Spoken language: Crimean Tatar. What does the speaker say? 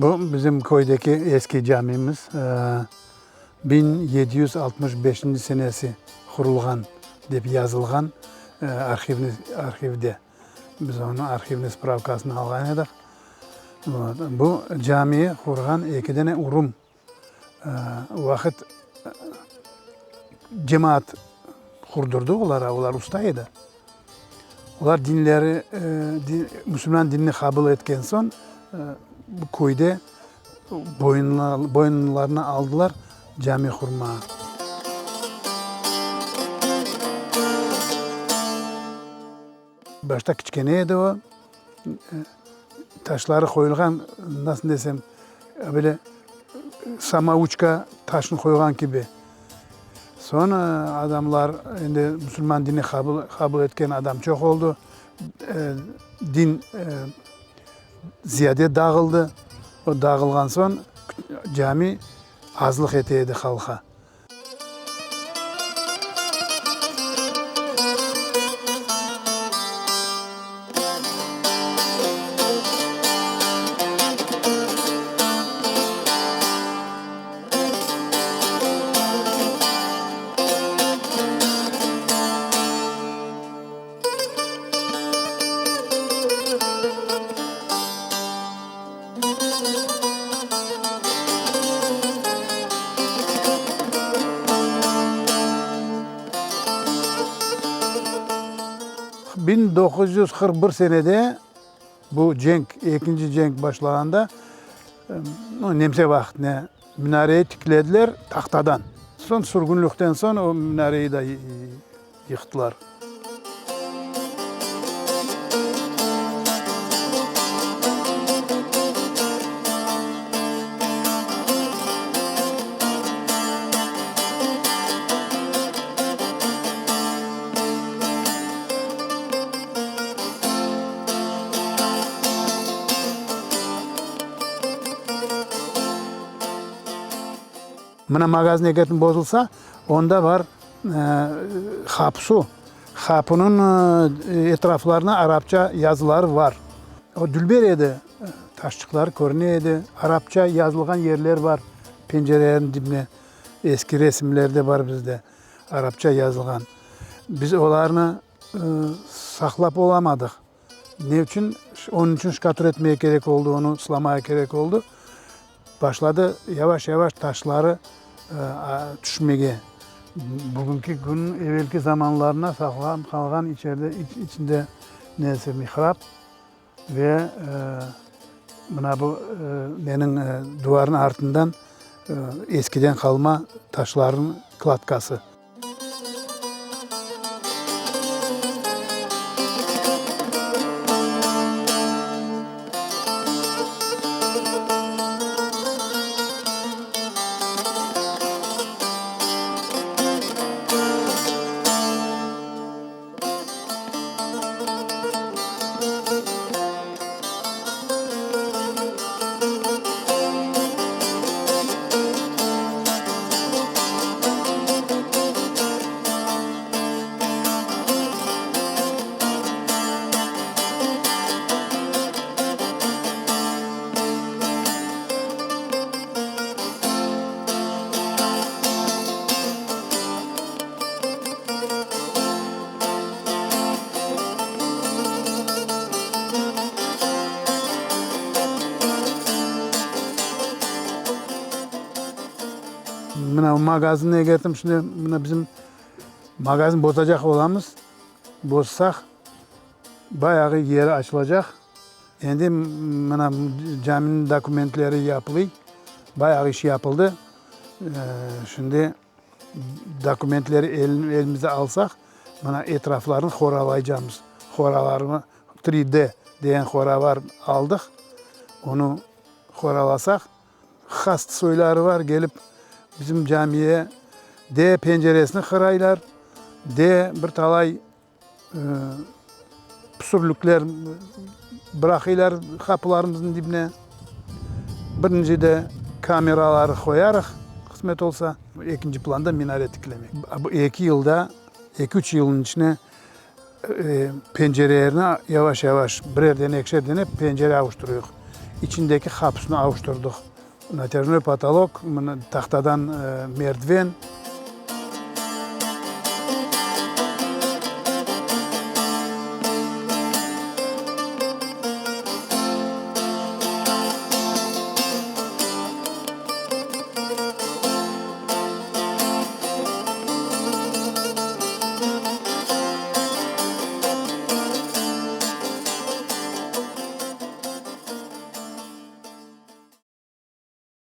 Bu bizim köydeki eski camimiz, 1765 senesi qurulğan dep yazılğan arhivde. Biz onıñ arhivniy spravkasını alğan edik. Bu camiyi qurğan eki dane urum Vaqıt cemaat qurdurdı olara, olar usta edi. Olar dinleri, musulman dinini qabul etken soñ, bu köyde boyunlarına aldılar cami qurmağa. Başta kiçkene edi o, taşları qoyulğan, nasıl desem, böyle samouçka taşnı qoyğan kibi. Soñ adamlar, endi musulman dinini qabul etken adam çoq oldı, din ziyade dağıldı. O dağılğan soñ cami azlıq ete edi halqqa. 1941 senede bu cenk, ekinci cenk başlağanda, nemse vaqtına minareyi tiklediler tahtadan. Soñ sürgünlikten soñ o minareyi da yıqtılar. Mına magazin egetin bozulsa, onda bar Qapusı. Qapunıñ etraflarına arapça yazıları bar. O dülber edi, taşçıqları körüne edi, arapça yazılğan yerler bar pencerelerniñ dibine, eski resimler de bar bizde, arapça yazılğan. Biz olarnı saqlap olamadıq. Ne içün? Onıñ içün şkatur etmege kerek oldı, onı sılamağa kerek oldı. Başladı yavaş-yavaş taşları tüşmege. Bugünki kün, evelki zamanlarına saqlanıp qalğan içeride, içinde nesi, mihrap ve mına bu neniñ duvarnıñ artından eskiden qalma taşlarnıñ kladkası. Mına magazinni egertim, şimdi mına bizim magazin bozacaq olamız. Bozsaq, bayağı yeri açılacaq. Endi mına caminiñ dokumentleri yapılıy, bayağı iş yapıldı. Şimdi Dokumentleri elimize alsaq, mına etraflarını horalaycamız. Horalarnı, tri D degen hora bar, aldıq, onı horalasaq, hast soyları bar, kelip bizim camiye de penceresini qıraylar, de bir talay Püsürlükler bıraqıylar qapılarımıznıñ dibine. Birinci de kameraları qoyarıq, qısmet olsa. Ekinci planda minare tiklemek. Bu eki yılda, eki-üç yılnıñ içine pencerelerni yavaş-yavaş birerden, ekişerden pencere avuştırıyıq. İçindeki qapusını avuştırdıq. Natâjnoy potolok, mına tahtadan merdiven.